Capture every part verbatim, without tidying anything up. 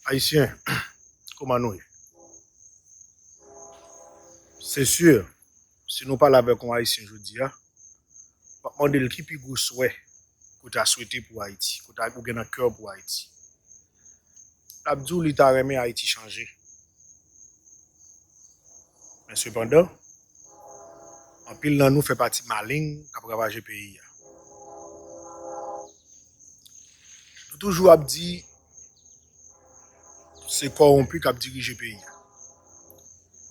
Ayisyen, kòman nou ye? Se si, si nou pale avèk yon Ayisyen jodi a, w ap mande l ki pi gwo swè ke w ta swete pou Ayiti, ke w ta, ou gen nan kè w pou Ayiti. L ap di w li ta renmen Ayiti chanje. Men sepandan, anpil nan nou fè pati maleng k ap ravaje peyi a. Nou toujou ap di se kòwonpi k ap dirije peyi a.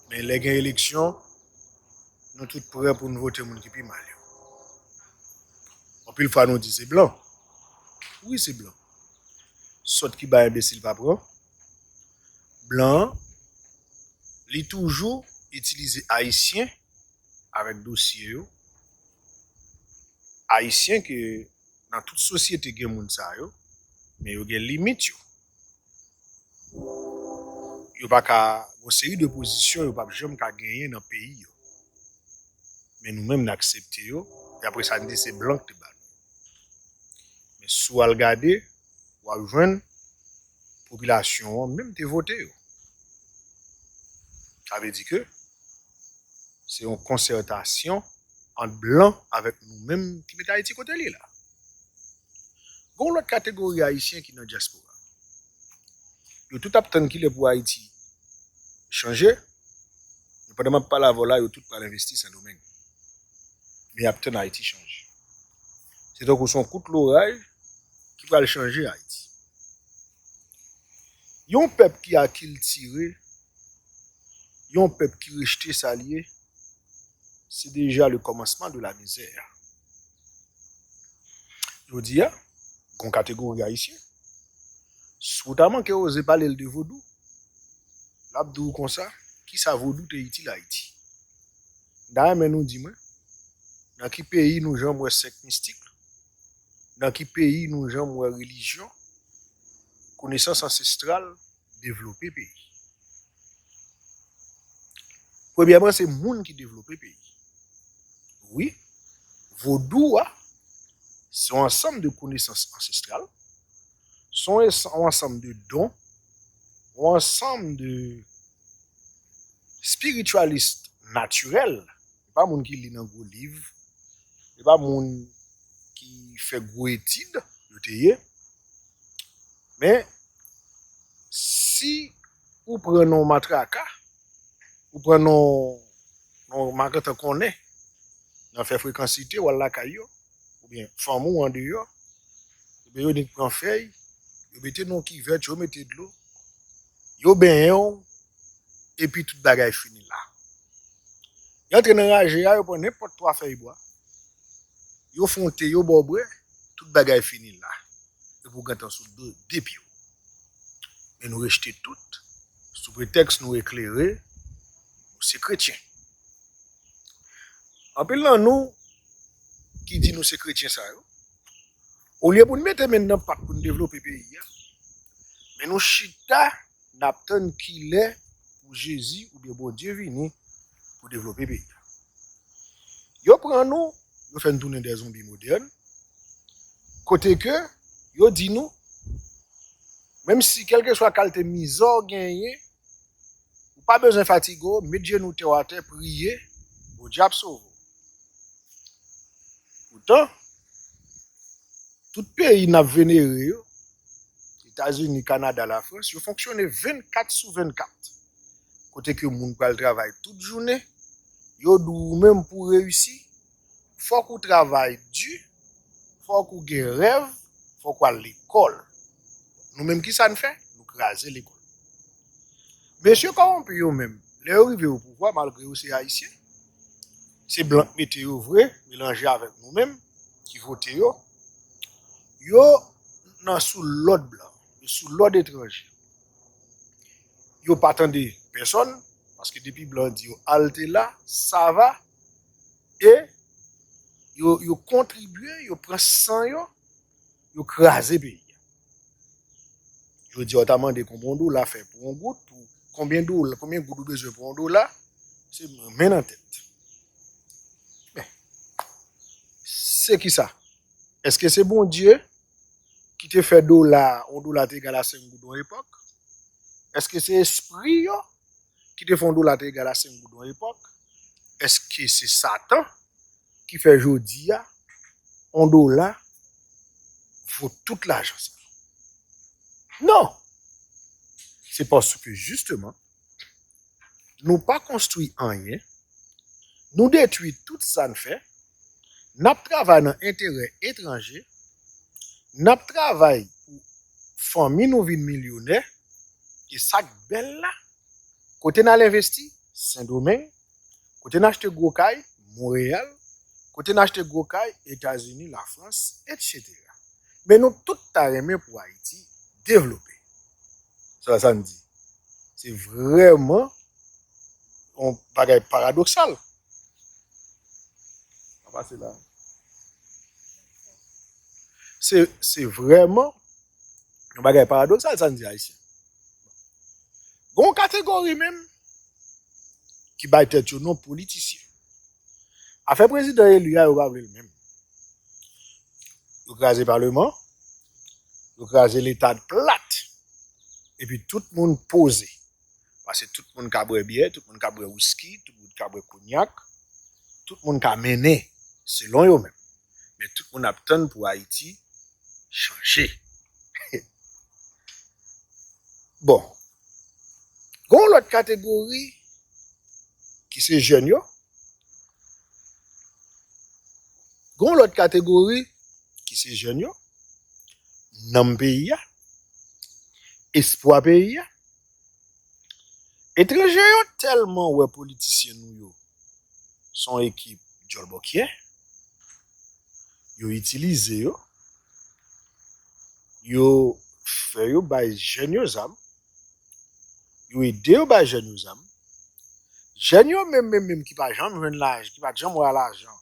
Men lè gen eleksyon, nou tout prè pou n vote moun ki pi mal yo. Anpil fwa nou di se blan. Wi, se blan. Sòt ki bay enbesil pa pran. Blan an, li toujou itilize Ayisyen avèk dosye yo. Ayisyen ke nan tout sosyete gen moun sa yo, men yo gen limit yo. Yo pa ka, gon seri de pozisyon yo p ap janm ka genyen nan peyi yo. Men nou menm n aksepte yo, e apre sa n di se blan k te ba nou. Men si w al gade, w ap jwenn popilasyon an menm te vote yo. Sa vle di ke se yon konsètasyon ant blan avèk nou menm ki mete Ayiti kote l ye la. Gon lòt kategori Ayisyen ki nan dyaspora. Yo tout ap tann kilè pou Ayiti chanje. Men pandan m ap pale avè w la, yo tout pral envesti Sendomeng. Men y ap tann Ayiti chanje. Se tankou se yon kout loraj ki pral chanje Ayiti. Yon pèp ki akiltire, yon pèp ki rejte sa l ye, se deja le kòmansman de la mizè. Jodi a, gon kategori Ayisyen, si w ta manke oze pale l de vodou, l ap di w konsa, kisa vodou te itil Ayiti? M ta renmen nou di mwen, nan ki peyi nou janm wè sèk mistik? Nan ki peyi nou janm wè relijyon, konesans ansestral devlope peyi? Premyèman, se moun ki devlope peyi. Wi, vodou a, se yon ansanm de konesans ansestral, se yon es-, yon ansanm de don, yon ansanm de espiritualist natirèl. Se pa moun ki li nan gwo liv, se pa moun ki fè gwo etid yo te ye. Men, si ou pran non matraka, ou pran non, non makantan konnen, nan fè frekansite, w al lakay yo, oubyen fanmi w andeyò, oubyen yo nik pran fèy, yo mete nan kivèt, yo mete dlo, yo benyen w, epi tout bagay fini la. Y antre nan raje a, yo pran nenpòt twa fèy bwa, yo fwonte, yo ba w bwè, tout bagay fini la. Epi w gentan sou de, de pye w. Men nou rejte tout, sou pretèks nou eklere, nou se kretyen. Anpil nan nou ki di nou se kretyen sa yo, olye pou n mete men n nan pat pou n devlope peyi a, men nou chita, n ap tann kilè pou Jezi oubyen Bondye vini pou devlope peyi a. Yo pran nou, yo fè n tounen de zonbi modèn, kote ke yo di nou, menm si kèlkeswa kalte mizè w genyen, ou pa bezwen fatige w, met jenou w atè, priye, Bondye ap sove w. Poutan, tout peyi n ap venere yo, Etazini, Kanada, Lafrans, yo fonksyone vennkat sou vennkat. Kote ke moun pral travay tout jounen, yo di w ou menm pou w reyisi, fòk ou travay di, fòk ou gen rèv, fòk ou al lekòl. Nou menm, kisa n fè? Nou kraze lekòl. Mesye kòwonpi yo menm, lè yo rive o pouvwa, malgre yo se Ayisyen, se blan k mete yo vre, melanje avèk nou menm ki vote yo, yo nan sou lòd blan, yo sou lòd etranje. Yo pa tande pèsòn, paske depi blan di yo halte là, ça va, e yo, yo kontribye, yo pran san yo, yo kraze peyi a. Jodi a, w ta mande konbyen yon dola fè pou yon goud, pou konbyen dola, konbyen goud ou bezwen pou yon dola, se men nan tèt. Men, se ki sa? Èske se Bondye ki te fè dola, yon dola te egal a senk goud yon epòk? Èske se espri yo ki te fè yon dola te egal a senk goud yon epòk? Èske se Satan ki fè jodi a yon dola vo tout lajan sa? Non! Se paske jisteman, nou pa konstwi anyen, nou detwi tout sa n fè, n ap travay nan enterè etranje, n ap travay pou fanmi nou vin milyonè, e sa k bèl la, kote n al envesti? Sendomeng. Kote n achte gwo kay? Monreyal. Kote n achte gwo kay? Etazini, Lafrans, etsetera. Men nou tout ta renmen pou Ayiti devlope. Se sa n di. Se vrèman yon bagay paradoksal. Sa pase la. Se, se vrèman yon bagay paradoksal, sa n di Ayisyen. Gon kategori menm ki bay tèt yo non politisyen. Afè prezidan eli a, yo pa vle l menm. Yo kraze paleman, yo kraze leta plat. Epi tout moun poze. Paske tout moun ka bwè byè, tout moun ka bwè wiski, tout moun ka bwè konyak, tout moun ka mennen, selon yo menm. Men tout moun ap tann pou Ayiti chanje. Bon, gon lòt kategori ki se jèn yo. Gon lòt kategori ki se jèn yo. Nanm peyi a, espwa peyi a. Etranje yo tèlman wè politisyen nou yo se yon ekip djòl bòkyè, yo itilize yo, yo fè yo bay jèn yo zam, yo ede yo bay jèn yo zam. Jèn yo menm, menm, menm ki pa janm jwenn lajan, ki pa t janm wè lajan.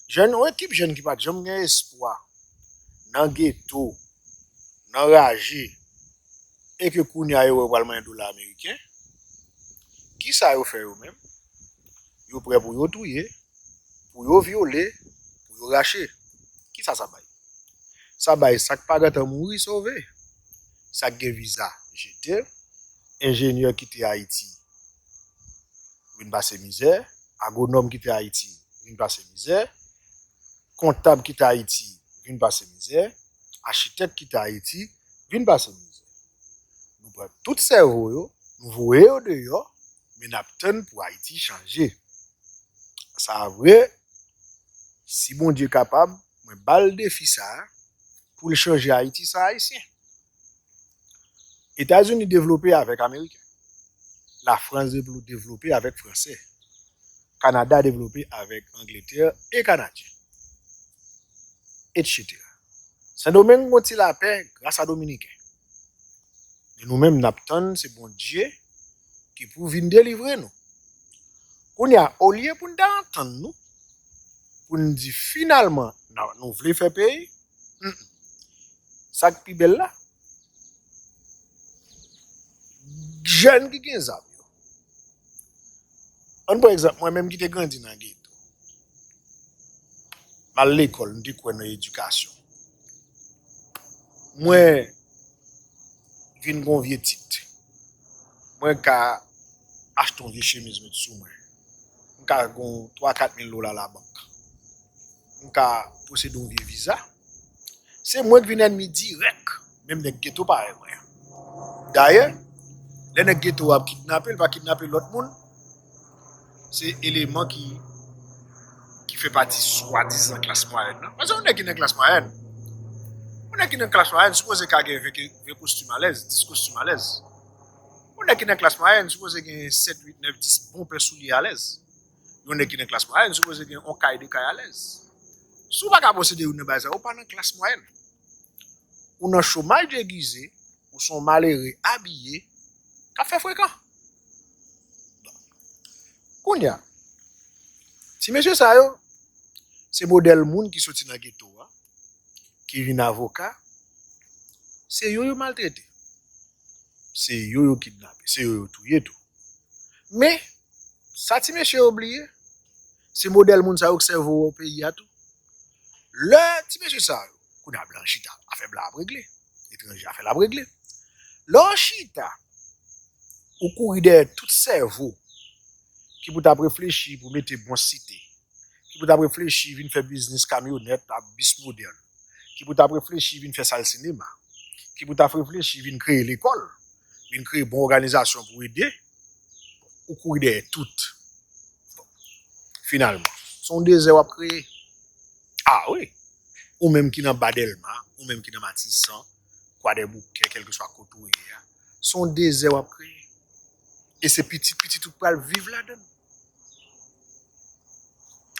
Jèn, yon ekip jèn ki pa t janm gen espwa nan geto, nan raje, e ke kounye a yo wè yo pral manyen dola ameriken, kisa yo fè yo menm? Yo prè pou yo touye, pou yo vyole, pou yo rache. Kisa sa bay? Sa bay sa k pa gentan mouri sove. Sa k gen viza jete. Enjenyè kite Ayiti vin pase mizè. Agwonòm kite Ayiti vin pase mizè. Kontab kite Ayiti vin pase mizè. Achitèk kite Ayiti vin pase mizè. Nou pran tout sèvo yo, nou voye yo deyò, men n ap tann pou Ayiti chanje. Sa vre, si Bondye kapab, mwen ba l defi sa a, pou l chanje Ayiti san Ayisyen. Etazini devlope avèk Ameriken. Lafrans devlo-, devlope avèk Fransè. Kanada devlope avèk Angletè e Kanadyen, etsetera. Sendomeng gon ti lapè gras a Dominiken. Men nou menm, n ap tann se Bondye ki pou vin delivre nou. Kounye a, olye pou n ta antann nou, pou n di finalman, n a, nou vle fè peyi, mm, sa k pi bèl la, jèn ki gen zam yo. Ann pran egzanp, mwen menm ki te grandi nan geto. M al lekòl, m te kwè nan edikasyon. Mwen vin gon vye tit. Mwen ka achte yon vye chemiz met sou mwen. M ka gon twa kat mil dola labank. M ka posede yon vye viza. Se mwen k vin ènmi dirèk, menm nèg geto parèy mwen an. Dayè, lè nèg geto a ap kidnape, l pa kidnape lòt moun, se eleman ki, ki fè pati swadizan klas mwayèn nan. Paske yon nèg ki nan klas mwayèn, yon nèg ki nan klas mwayèn sipoze ka gen ven, ven kostim alèz, dis kostim alèz. Yon nèg ki nan klas mwayèn sipoze gen sèt, uit, nèf, dis bon pè soulye alèz. Yon nèg ki nan klas mwayèn sipoze gen yon kay, de kay alèz. Si w pa ka posede youn nan bagay sa yo, ou pa nan klas mwayèn. Ou nan chomaj degize, ou se yon malere abiye k ap fè frekan. Bon. Kounye a, ti mesye sa yo, se modèl moun ki soti nan geto a, ki vin avoka, se yo yo maltrete. Se yo yo kidnape, se yo yo touye tou. Men, sa ti mesye yo bliye, se modèl moun sa yo k sèvi w peyi a tou. Lè ti mesye sa yo, kounye a blan chita, afè blan ap regle, etranje afè l ap regle. Lè w chita, Ou kouri dèyè tout sèvo ki pou t ap reflechi pou mete bon site, ki pou t ap reflechi vin fè biznis kamyonèt ak bis modèn, ki pou t ap reflechi vin fè sal sinema, ki pou t ap reflechi vin kreye lekòl, vin kreye bon òganizasyon pou ede, ou kouri dèyè tout. Finalman, se yon dezè w ap kreye. A wi, ou menm ki nan Ba Dèlma, ou menm ki nan Matisan, Kwadèboukè, kèlkeswa kote w ye a, se yon dezè w ap kreye. E se pitit pitit ou k pral viv ladan l.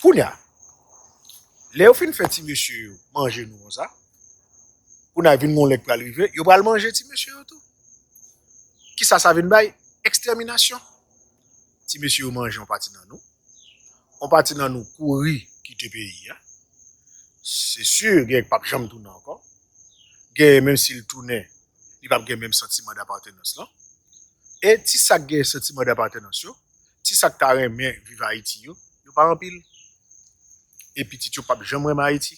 Kounye a, lè yo fin fè ti mesye yo manje nou konsa, kounye a vin gon lè k pral rive, yo pral manje ti mesye yo tou. Kisa sa vin bay? Ekstèminasyon. Ti mesye yo manje yon pati nan nou. Yon pati nan nou kouri kite peyi a. Se si, gen k p ap janm tounen ankò. Gen, menm si l tounen, li p ap gen menm santiman dapatènans lan. E ti sa k gen santiman dapatènans yo, ti sa k ta renmen viv Ayiti yo, yo pa anpil. E pitit yo p ap janm renmen Ayiti.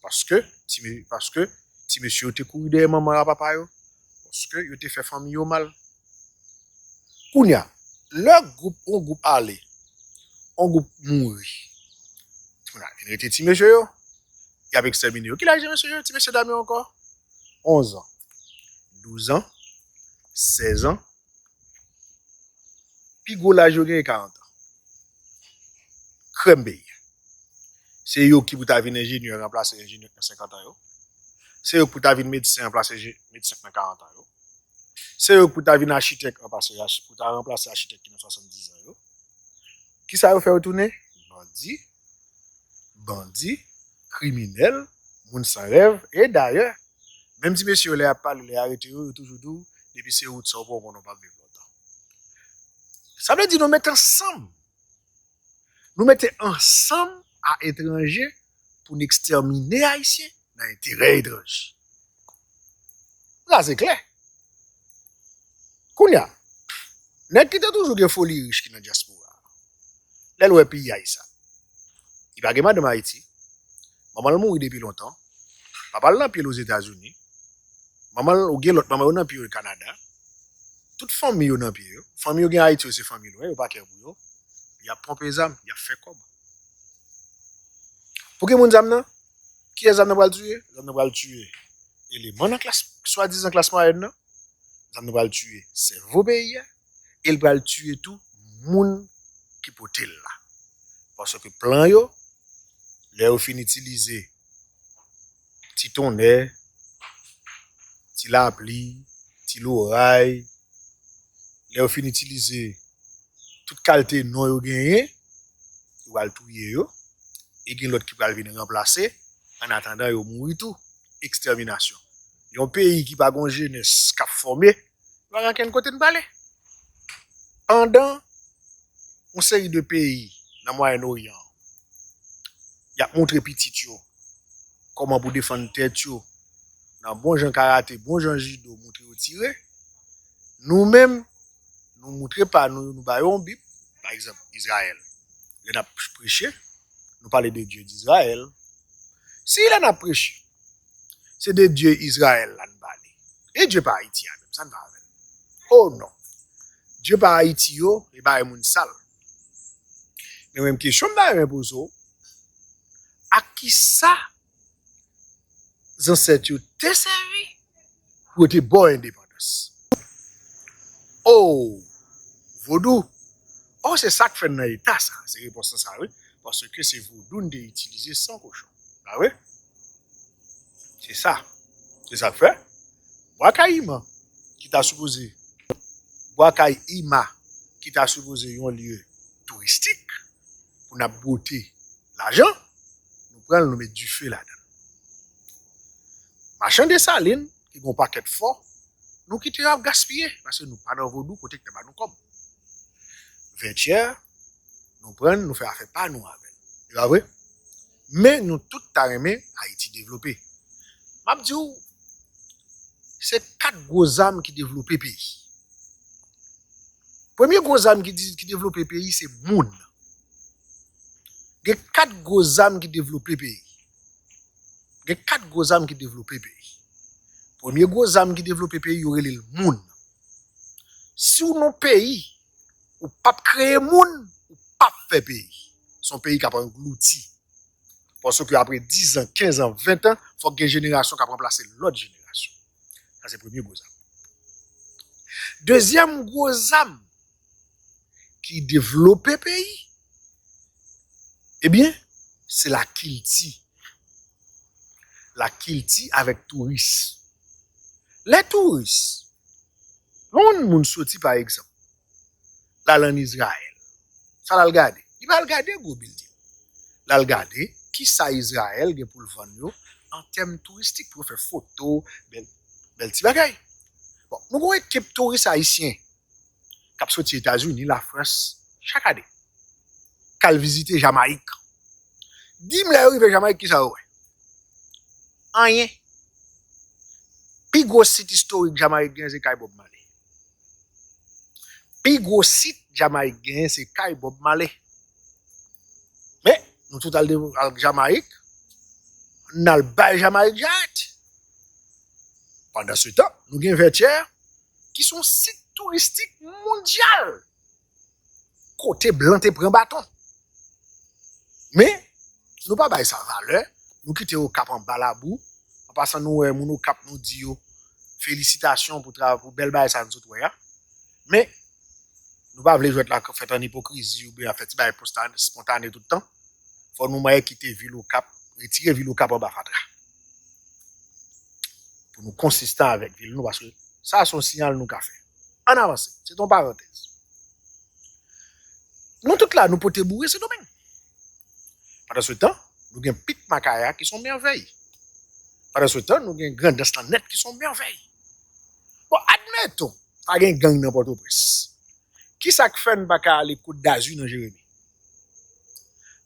Paske ti, me- paske ti mesye yo te kouri dèyè manman ak papa yo. Paske yo te fè fanmi yo mal. Kounye a, lè gwoup, yon gwoup ale, yon gwoup mouri, kounye a, vin rete ti mesye yo, y ap ekstèmine yo. Ki laj ti mesye yo? Ti mesye dam yo ankò? Onz an, douz an, sèz an. Pi gwo laj yo genyen karant an. Krèm peyi a. Se yo ki pou ta vin enjenyè, ranplase enjenyè k nan senkant an yo. Se yo ki pou ta vin medsen, ranplase je- medsen k nan karant an yo. Se yo ki pou ta vin achitèk, ranplase achi- pou ta ranplase achitèk ki nan swasanndiz an yo. Kisa yo fè yo tounen? Bandi, bandi, kriminèl, moun san rèv. E dayè, menm ti mesye yo, lè y ap pale, lè y arete yo, yo toujou di w, depi se wout sa w pran, w konnen w p ap viv lontan. Sa vle di nou mete ansanm. Nou mete ansanm a etranje pou n ekstèmine Ayisyen nan enterè etranje. Sa se klè. Kounye a, nèg ki te toujou gen foli rich ki nan dyaspora a, lè l wè piyay sa, li pa gen madanm Ayiti, manman l mouri depi lontan, papa l nan pye l Ozetazini, manman l, ou gen lòt manman yo nan pye yo Kanada, tout fanmi yo nan pye yo, fanmi yo gen Ayiti yo se fanmi lwen, yo pa kè pou yo, y ap ponpe zam, y ap fè kòb. Pou ki moun zam nan? Kiyès zam nan pral tiye? Zam nan pral tiye eleman nan klas, swadizan klas mwayèn nan. Zam nan pral tiye sèvo peyi a. E l pral tiye tou moun ki pote l la. Paske plan yo, lè yo fin itilize ti tonnè, ti lapli, ti loray, lè yo fin itilize tout kalite non yo genyen, yo pral touye yo, e gen lòt ki pral vin ranplase, annatandan yo mouri tou. Ekstèminasyon. Yon peyi ki pa gon jenès k ap fòme, pa gen ankenn kote n prale. Pandan yon seri de peyi nan Mwayen Oryan an, y ap montre pitit yo kòman pou defann tèt yo nan bon jan karate, bon jan jido, montre yo tire. Nou menm, nou montre pa nou, nou ba yo yon Bib, pa egzanp, Izrayèl. Lè n ap preche, nou pale de Dye Dizrayèl. Si lè n ap preche, se de Dye Izrayèl la n pale. E Dye pa Ayiti a menm, sa n fè avè l? Oh non. Dye pa Ayiti yo, e bagay moun sal. Men menm kesyon m ta renmen poze w, ak kisa zansèt yo te sèvi pou yo te ba w endepandans? Oh, vodou. Oh, se sa k fè n nan eta sa. Se repons lan sa, wi. Paske se vodou n te itilize san kochon. Pa vre? Se sa. Se sa k fè Bwa Kayiman, ki ta sipoze, Bwa Kayima, ki ta sipoze yon lye touristik pou n ap bwote lajan, nou pran l, nou met dife ladan l. Machan Desalin, ki gen yon pakèt fò, nou kite yo ap gaspiye, paske nou pa nan vodou kote k te ba nou kòb. Vètyè, nou pran l, nou fè afè pa nou avè l. E pa vre? Men nou tout ta renmen Ayiti devlope. M ap di w, se kat gwo zam ki devlope peyi. Premye gwo zam ki di, ki devlope peyi, se moun. Gen kat gwo zam ki devlope peyi. Gen kat gwo zam ki devlope peyi. Premye gwo zam ki devlope peyi, yo rele l moun. Si w nan yon peyi, ou p ap kreye moun, ou p ap fè peyi. Se yon peyi k ap anglouti. Paske apre diz an, kenz an, ven an, fòk gen jenerasyon k ap ranplase lòt jenerasyon. Sa se premye gwo zam. Dezyèm gwo zam ki devlope peyi, ebyen, se lakilti. Lakilti avèk touris. Lè touris, lè yon moun soti, pa egzanp, l al ann Izrayèl, sa l al gade? Li pa al gade gwo bilding. L al gade kisa Izrayèl gen pou l vann yo an tèm touristik, pou yo fè foto, bèl, bèl ti bagay. Bon, nou gen yon ekip touris ayisyen k ap soti Etazini, Lafrans, chak ane, k al vizite Jamayik. Di m, lè yo rive Jamayik, kisa yo wè? Anyen. Pi gwo sit istorik Jamayik gen, se kay Bob Marley. Pi gwo sit Jamayik gen, se kay Bob Marley. Men, nou tout al, al Jamayik, n al bay Jamayik jarèt. Pandan se tan, nou gen Vètyè, ki se yon sit touristik mondyal, kote blan te pran baton. Men, nou pa bay sa valè, nou kite Okap anba labou. An pasan, nou wè moun Okap, nou di yo felisitasyon pou tra-, pou bèl bagay sa nou sot wè a. Men, nou pa vle jwèt la fèt an ipokrizi oubyen ap fè ti bagay spontan-, spontane tout tan. Fò nou mare kite vil Okap, retire vil Okap anba fatra. Pou nou konsistan avèk vil nou, paske sa se yon siyal nou ka fè. Ann avanse, se te yon parantèz. Nou tout la, nou pote boure Sendomeng. Pandan se tan, nou gen Pik Makaya ki se yon mèvèy. Pandan se tan, nou gen Grandans lan nèt ki se yon mèvèy. Bon, admeton, pa gen gang nan Pòtoprens. Kisa k fè n pa ka ale Kot Dazi nan Jeremi?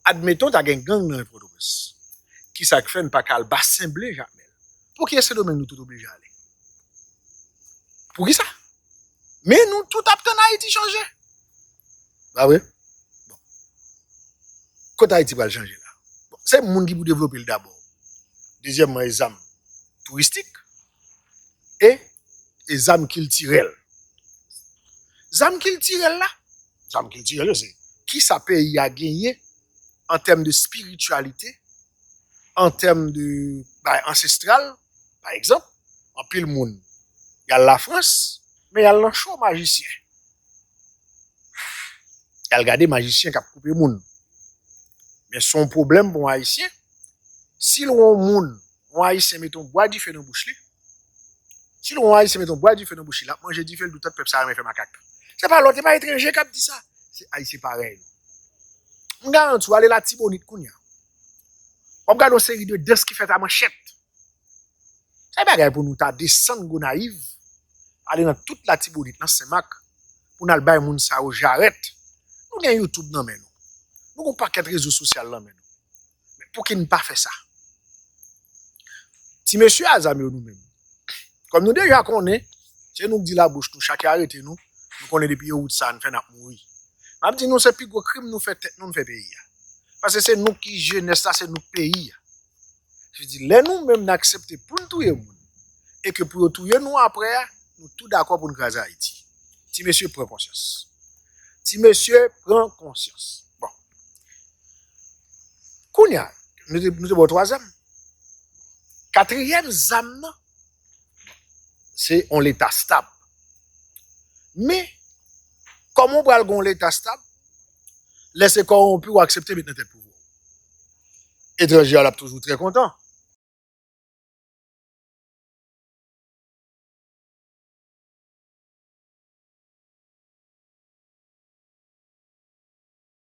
Admeton, ta gen gang nan Pòtoprens. Kisa k fè n pa ka al Basen Ble, Jakmèl? Poukisa Sendomeng nou tout oblije ale? Poukisa? Men nou tout ap tann Ayiti chanje. Pa vre? Bon. Kot Ayiti pral chanje la? Bon, se moun ki pou devlope l dabò. Dezyèmman, e zam touristik e, e zam kiltirèl. Zam kiltirèl la, zam kiltirèl yo se kisa peyi a genyen an tèm de espirityalite, an tèm de bagay ansestral. Pa egzanp, anpil moun y al Lafrans, men y al nan cho majisyen. Y al gade majisyen k ap koupe moun. Men se yon pwoblèm pou yon Ayisyen. Si l wè yon moun, yon Ayisyen mete yon bwa dife nan bouch li, si l wè yon Ayisyen mete yon bwa dife nan bouch li, l ap manje dife, l di, "Tòt pèp sa renmen fè makak." Se pa lòt, se pa etranje k ap di sa. Se Ayisyen parèy nou. M garanti w, ale Latibonit kounye a, w ap gade yon seri de dans ki fèt a manchèt. Se bagay pou nou ta desann Gonayiv, ale nan tout Latibonit, nan Senmak, pou n al bay moun sa yo jarèt. Nou gen YouTube nan men nou. Nou gen yon pakèt rezo sosyal nan men nou. Men pouki n pa fè sa? Ti mesye a zam yo, nou menm, kòm nou deja konnen, se nou k di labouch nou, chak y arete nou, nou konnen depi yo wout sa, n fè n ap mouri. M ap di nou, se pi gwo krim nou fè tèt nou, n fè peyi a. Paske se nou ki jenès la, se nou k peyi a. Se di, lè nou menm n aksepte pou n touye moun, e ke pou yo touye nou apre a, nou tou dakò pou n kraze Ayiti. Ti mesye, pran konsyans. Ti mesye, pran konsyans. Bon. Kounye a, nou te, nou te ba w twa zam. Katriyèm zam nan, se yon leta stab. Men, kòman w pral gen yon leta stab, lè se kòwonpi w aksepte met nan tèt pouvwa w? Etranje a, l ap toujou trè kontan.